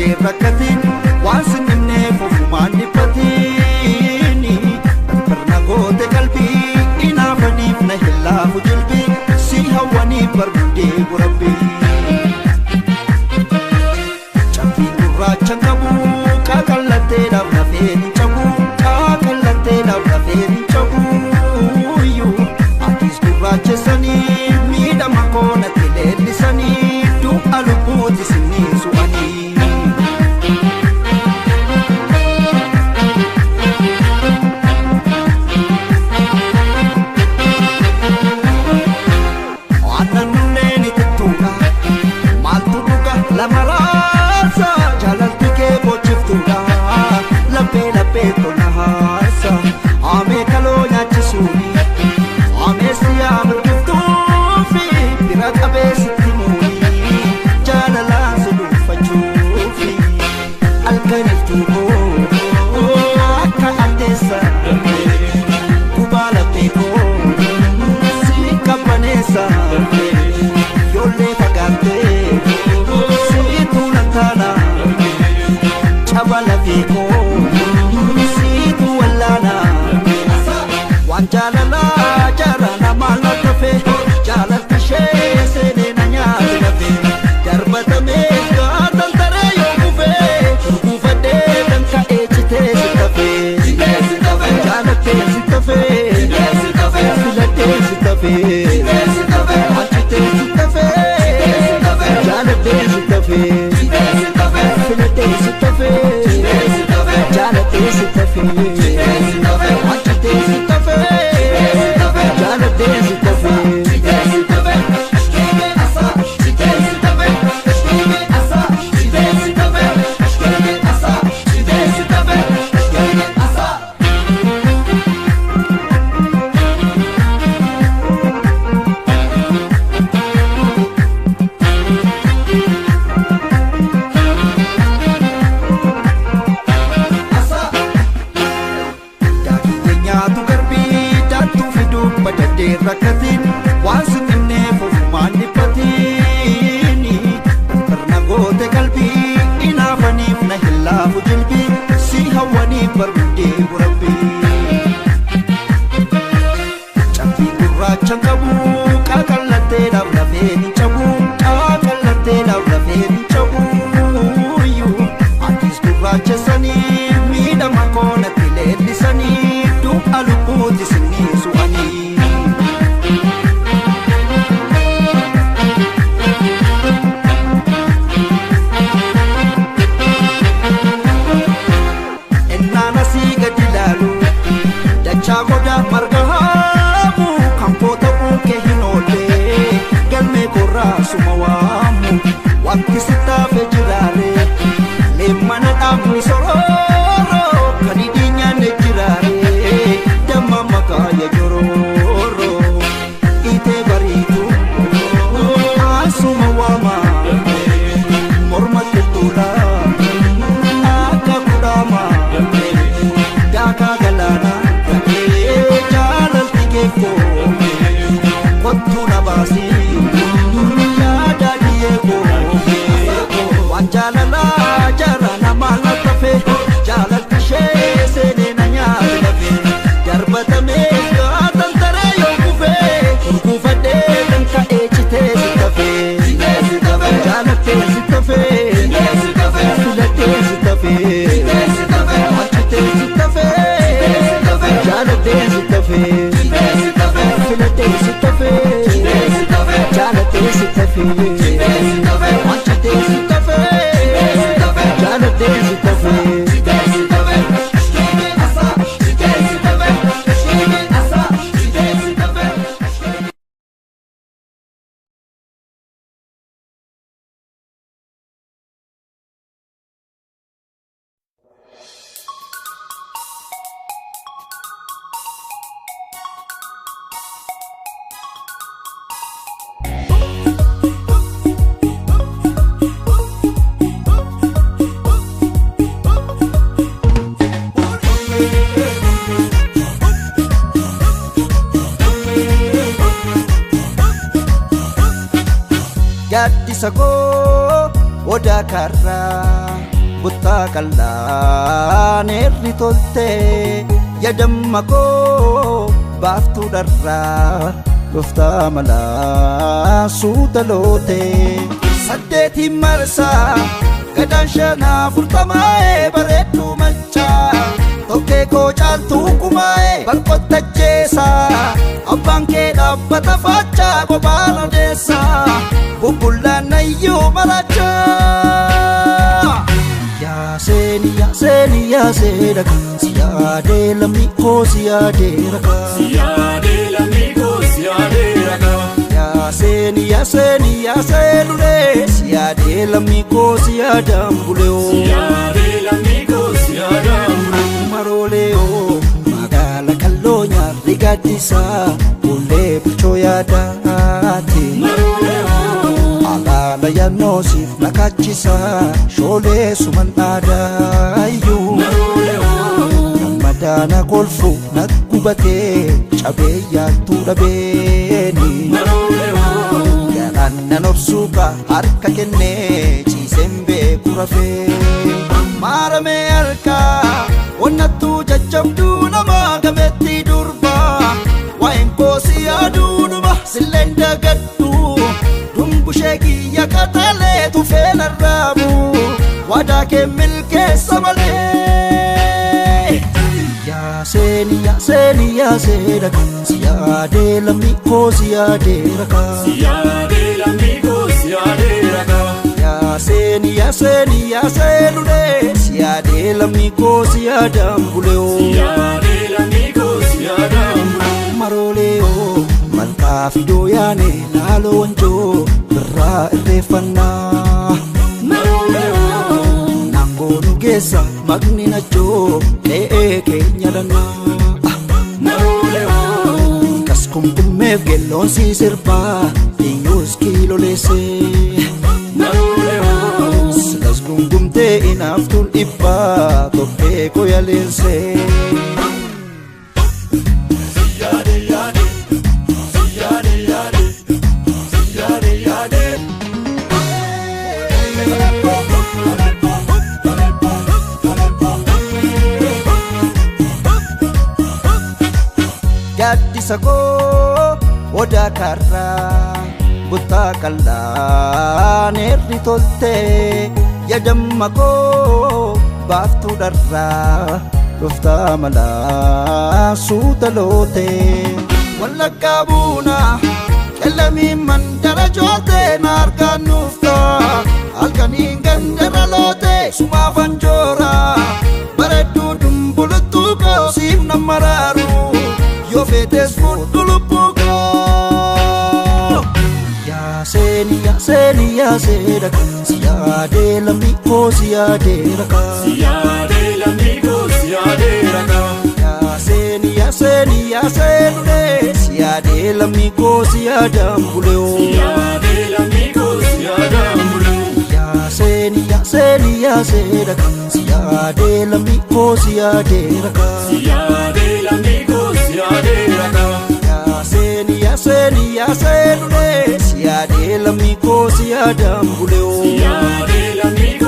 Baddadee rakkatiin waan sinimneef ofumaan dhiphatini. Barna goote qalbii inaafaniif na hin laafu jilbii si hawwaniif bargudee burabbii. Cabbii gurraacha qabu qaqallatteedhaaf lafeen hin cabu qaqallatteedhaaf lafeen hin cabu. Atis gurraachessanii miidhama koonatti leellisanii du'a lubbuuti sinni su'anii. Aannan unneen itittuudha maaltu dhuga lama raasa jaalalti kee boochiftuudha laphee laphee tona haasa haamee kaloo nyaachisuuni haamee siyaa mirgiftuufi bira qabeessitti muuni jaalalaan si dhuunfachuufi halkaniftuu koo akka addeessa gubaa laphee koo si qabbaneessa yoollee fagaattee siitu nan taana caba lafee koo siitu wallaana waan jaalalaa jaalala maal na tafe jaalalti ishee seenee na nyaate nafe darbatamee gaatan taree yoo kufee gurguufadhee kan ka'ee citee si tafe jaalattee si tafe filattee si tafe achitee si tafe jaalattee si tafe filattee si tafe jaalattee si tafe achitee si tafe jaalattee si tafe. Daakii nyaatu garbii daattuu fiduu badadee rakkatiin waan sinimneef ofumaan dhiphatini. Barna goote qalbii inaafaniif na hin laafu jilbii si hawwaniif bargudee burabbii. Cabbii gurraacha qabu qaqallatteedhaaf lafeen hin cabu qaqallatteedhaaf lafeen hin cabu. Atis gurraachessanii miidhama koonatti leellisanii du'a lubbuuti sinni su'anii. Innaan asii gadi ilaalu dachaa goda marga haamu kan koo ta'uu kee hin oolle galmee korraa suma waamu wanti sittaafe jiraare leemmana dhaabni sorooro kan hidhii nyaanne jiraare damma maqaa ya jorooro itee bariitu asuma waama morma qixxuudha akka kudhaama daakaa galaana jaalalti keekoo kottuu na baasii yaada dhiyeekoo waan jaalalaa jaalala maal na tafe jaalalti ishee seenee na nyaate nafe darbatamee gaatan taree yoo kufee gurguufadhee kan ka'ee citee si tafe jaalattee si tafe filattee si tafe achitee si tafe jaalattee si tafe filattee si tafe jaalattee si tafe achitee si tafe jaalattee si tafe. Gaaddisa koo odaa karraa Buttaa qal'aan eerri toltee yadamma koo baaftuu dharraa dhuftaa malaa suuta lootee. Saddeetiin marsaa gadaan shanaa furtamaa'ee bareedduu machaa tokkee koo caaltuu kumaa'ee balqotta jeesaa abbaan kee dhaabbata faachaa kophaan odeessaa bubbullaan nayyuu marachaa. Yaaseeni yaaseeni yaasee dhagaa si yaadee lammii koo si yaadee ragaa. Si yaadee lammii koo si yaadee ragaa. Yaaseeni yaaseeni yaasee lulee si yaadee lammii koo si yaadaan bulee. Si yaadee lammii koo si yaadaan bulee. Maroolee oo magaala kalloo nyaarri gaaddisaa bullee bulchoo yaadaati. Maroolee oo. Alaala yaannoosiif nakaachisaa shoolee suman aadaayyuu. Maroolee oo. Gammadaana kolfu naggubatee cabee yaattuu dhabeeni. Maroolee oo. Garaan nan obsuuka harka kennee ciiseen beeku rafee. Maaramee harkaa onnattuu jajjabduu nama gameetti durbaa. Waa'een koo si yaaduudhuma silleen dagadhu. Dumbushee kiyya qaxalee tufee narraabu. Waadaa kee milkeessa malee. Yaaseeni yaaseeni yaasee dhagaa si yaadee lammii koo si yaadee ragaa. Si yaadee lammii koo si yaadee ragaa. Yaaseeni yaaseeni yaasee lulee si yaadee lammii koo si yaadaan bulee. Si yaadee lammii koo si yaadaan bulee. Maroolee oo malkaa fidoo yaane laaloo wanjoo birraa irreeffannaa. Maroolee oo. Naangoo nu geessa maqni nachoo qe'ee keenya lannaa. Maroolee oo. Kas kumkummeef geelloon si sirbaa eenyus kiiloleessee. Maroolee oo. Silas gungumtee inaaftuun dhibbaa tophee koyaleessee. Si yaadee yaadee. Si yaadee yaadee. Si yaadee yaadee. Gaaddisa koo odaa karraa buttaa qal'aan eerri toltee yadamma koo baaftuu dharraa dhuftaa malaa suuta lootee. Wallaggaa buunaa qellamiin mandara jootee na argaan nuuftaa halkaniin gandara lootee sumaaf anjooraa bareedduu dumbuluttuu koo siif nan maraaru. Yoo feetes fudhu lubbuu koo. Yaaseeni yaaseeni yaasee dhagaa si yaadee lammii koo si yaadee ragaa. Si yaadee lammii koo si yaadee ragaa. Yaaseeni yaaseeni yaasee lulee si yaadee lammii koo si yaadaan bulee. Si yaadee lammii koo si yaadaan bulee. Yaaseeni yaaseeni yaasee dhagaa si yaadee lammii koo si yaadee ragaa. Si yaadee lammii koo si yaadee ragaa. Yaaseeni yaaseeni yaasee lulee si yaadee lammii koo si yaadaan bulee. Si yaadee lammii koo.